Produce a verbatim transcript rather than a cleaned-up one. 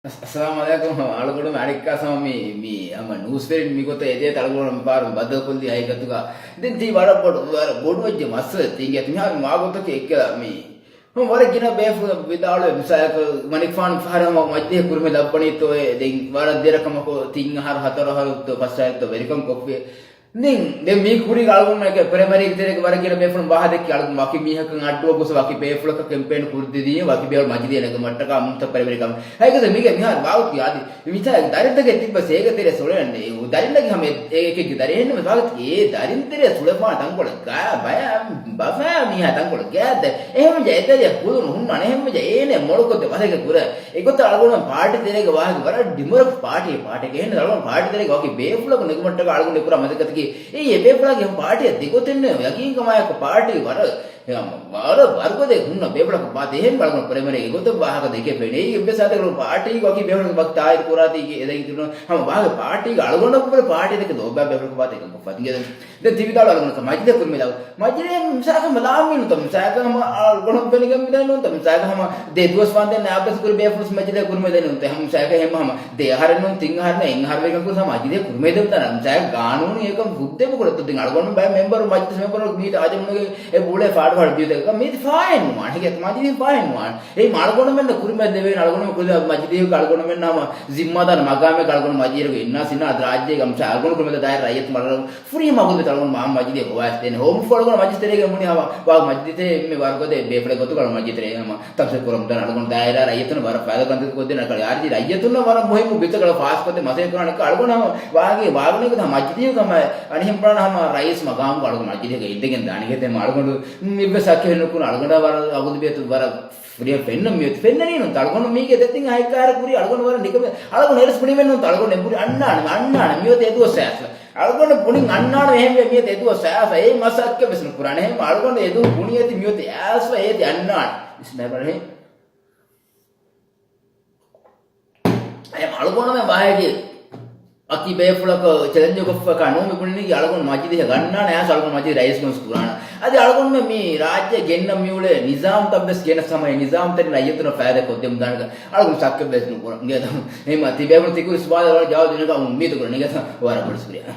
އައްސަލާމު ޢަލައިކުމް. ހަމަ އަޅުގަނޑު އަނެއްކާ ހަމަ މި، މި ހަމަ ނޫސްވެރިން މިގޮތަށް އެދޭތަ އަޅުގަނޑު މިފަހަރު ބައްދަލުކޮށްލީ ހަގީގަތުގަ. ދެން ތީ ވަރަށް ބޮޑު، ވަރަށް ބޮޑުވެއްޖެ މައްސަލަ ތީގެ މިހާރު ވާގޮތަކީ އެއްކަލަ މި. ހަމަ ވަރަށް ގިނަ ބޭފުޅުން ވިދާޅުވެ މިސާލަކަށް މަނިކުފާނު މިފަހަރު ހަމަ މަޖިލީހަށް ކުރިމަތިލައްވަނީތޯއޭ. ދެން ވަރަށް ދެރަ ކަމަކު ތިން އަހަރު ހަތަރު އަހަރު ތޯ ފަސް އަހަރު ތޯ ވެރިކަން ކޮށްފި. ދެން، ދެން މީ ކުރީ އަޅުގަނޑުމެންގެ ޕްރައިމަރީގެ ތެރޭގެ ވަރަށް ގިނަ ބޭފުޅުން ވާހަކަ ދެއްކި އަޅުގަނޑު ވަކި މީހަކަށް އައްޑުއަށް ގޮސް ވަކި ބޭފުޅަކަށް ކެމްޕޭން ކުރިދީ ވަކި ބޭފުޅުން މަޖިލީހަށް ނެގުމަށްޓަކާ މުންތަ ޕްރައިމަރީ ކަމެއް. ހަގީގަތަށް މީގެ މިހާރު ވާގޮތަކީ އާދި. މިތާ ދަރިންތަކެއް ތިއްބަ ސޭގެ ތެރޭ ސުޅެން ދަރިންނަކީ ހަމަ އެ-، އެކެއްގެ ދަރި އެހެންނަމަ ވާގޮތަކީ އެ ދަރިން ތެރޭ ސުޅެފާނެ ތަންކޮޅެއް ގާ ބަޔާ ބަފާ މީހާ ތަންކޮޅެއް ގާ ދަ-، އެހެންވެ އެ ދަރިއަށް ކުލުނު ހުންނާނެ އެހެންވެ އޭނެ މޮޅުކޮށްދެ މަސައްކަތް ކުރޭ. އެގޮތަށް އަޅުގަނޑު ޕާޓީ ތެރޭގެ ވާހަކަ ވަރަށް ޑިމޮކްރެޓިކް ޕާޓީ، ޕާޓީގެ އެހެން އަޅުގަނޑު ޕާޓީ ތެރޭގެ ވަކި ބޭފުޅަކު ނެގުމަށްޓަކާ އަޅުގަނޑު ކުރާ މަސައްކަތަކީ އެ އެ ބޭފުޅާގެ ހަމަ ޕާޓީއަށް ދެގޮތެއް ނެތް ޔަގީންކަމާއެކު ޕާޓީ ވަރަށް ވަރަށް ވަރުގަދަ ހުންނަ ބޭފުޅަކު ބާތެ އެހެން އަޅުގަނޑު ޕްރައިމަރީ އެގޮތަށް ވާހަކަ ދެކެ ފެނޭ. އެއީ އެއްވެސް އާދަކު ޕާޓީގެ ވަކި ބޭފުޅަކު ވަކި ތާއީދު ކުރާތީ އެ ދެން ހަމަ ވާހަކަ ޕާޓީގެ އަޅުގަނޑަކު ޕާޓީ ދެކެ ލޯބިވާ ބޭފުޅަކު ބާތެ އެކަކު ފަތިގެ ދެން ތި ވިދާޅުވާލަން މަޖިލީހަށް ކުރިމަތިލާ. މަޖިލީހަށް މިސާލަކަށް ހަމަ ލާމީނުތަ މިސާލަކަށް ހަމަ އަޅުގަނޑު ފެނިގެން މިދަނީ ނޫންތަ މިސާލަކަށް ހަމަ ދެ ދުވަސް ވާންދެން އާބެސް ކުރި ބޭފުޅުސް މަޖިލީހަށް ކުރިމަތިލާ ނޫންތަ ހަމަ މިސާލަކަށް ހަމަ ދެ އަހަރެއް ނޫން ތިން އަހަރެއް ނޫން އެއް އަހަރު ވެގެން ކުރި ހަމަ މަޖިލީހަށް ކުރިމަތިލާ ނޫންތަ މިސާލަކަށް ގާނޫނީ އެކަން ހުއްދައެއް ކުރައްތަ ދެން އަޅުގަނޑު ބައެއް މެމްބަރު މަޖިލިސް މެމްބަރު މީތި އާދެމުނުގެ އެ ބުޅޭ ފާޑު ފާޑު ބިޔުތަކަކަށް މީތި ފާހެން ނުވާނެ ހެގެ މަޖިލީހަށް ފާހެން ނުވާނެ. އެއީ އަޅުގަނޑުމެންނަށް ކުރިމަތިލެވޭނެ އަޅުގަނޑު ކުރި މަޖިލީހަކަށް އަޅުގަނޑުމެން ހަމަ ޒިންމާދާރު މަގާމެއް އަޅުގަނޑު މަޖިލީހަކަށް އިންނާ ސިނާ އަދި ރާއްޖޭގެ އަމްސާ އަޅުގަނޑު ކުރިމަތިލާ ދާއިރާ ރައްޔިތު މަޑު ފުރީ މަގުން ވެތަ އަޅުގަނޑު މާ މަޖިލީހަށް ހޮވާ އެސްދޭނެ. ހޯމް ފޯ އަޅުގަނޑު މަޖިލިސް ތެރޭގެ މުނި ހަމަ ވާ މަޖިލިސް ތެރޭ އެންމެ ވަރުގަދަ ބޭފުޅެއް ގޮތުގަ މަޖިލިސް ތެރޭ ހަމަ ތަފްސީލް ކުރަމުންދާނެ އަޅުގަނޑު ދާއިރާ ރައްޔިތުން ވަރަށް ފައިދާ ކަންތައް ކޮށްދޭނެ އަޅުގަނޑު އާދި ރައްޔިތުންނަށް ވަރަށް މުހިއްމު ބިތަކަށް ފާސްކޮށްދޭ މަސައްކަތް ކުރާނެ އަޅުގަނޑު ހަމަ ވާގި ވާގަނެގެ މަޖިލީހު ހަމަ އަނިހެން ބުނާނެ ހަމަ ރައީސް މަގާމުގަ އަޅުގަނޑު މަޖިލީހުގަ އިނދެގެން ދާނެ ހެގެ އަޅުގަނޑު މިއްވެސް ހައްކެއް ނުކުރާ އަޅުގަނޑަށް ވަރަށް އަގުދުބިޔަތު ވަރަށް ފުރިހަމަ ފެންނަ މިއޮތް ފެންނަނީ ނޫން އަޅުގަނޑު މީގެ ދެތިން ހައެއްކާރަ ކުރީ އަޅުގަނޑު ވަރަށް ނިކަމެ އަޅުގަނޑު އެރަސް ބުނީމެއް ނޫން އަޅުގަނޑު އެބުރި އަންނާނެ އަންނާނެ މިއޮތް އެދުވަސް އައިސް އަޅުގަނޑު ބުނިން އަންނާނެ އެހެންވެ މިއޮތް އެދުވަސް އައިސް އެ މަސައްކަތް ވެސް ނުކުރާނެ ހެމަ އަޅުގަނޑު އެދުން ބުނި އެތި މިއޮތި އައިސް އޭތި އަންނާނެ މިސް މެބަރެހެން އެ އަޅުގަނޑުމެން ވާހެގެ އަކި ބޭފުޅަކަށް ޗެލެންޖު ކޮށްފަކާ ނޫން މި ބުނިނީ އަޅުގަނޑު މަޖިލީހަށް ގަންނާނެ އައިސް އަޅުގަނޑު މަޖިލީހަށް ރައީސް ގޮންސް ކުރާނަ. އަދި އަޅުގަނޑުމެން މި ރާއްޖެ ގެންނަ މިއުޅޭ ނިޒާމްތައް ވެސް ގެނެސް ހަމަ އެ ނިޒާމް ތެރެ ރައްޔިތުންނަށް ފައިދާ ކޮށްދެމުން ދާނެ އަޅުގަނޑު ސައްކަ ވެސް ނުކުރަން. އެހެމަ ތިބޭފުޅުން ތިކުރި ސުވާލަށް ވަރަށް ޖަވާބު ދިނަކަށް އުއްމީދު ކުރަން. ވަރަށް ބޮޑަށް ޝުކުރިއްޔާ.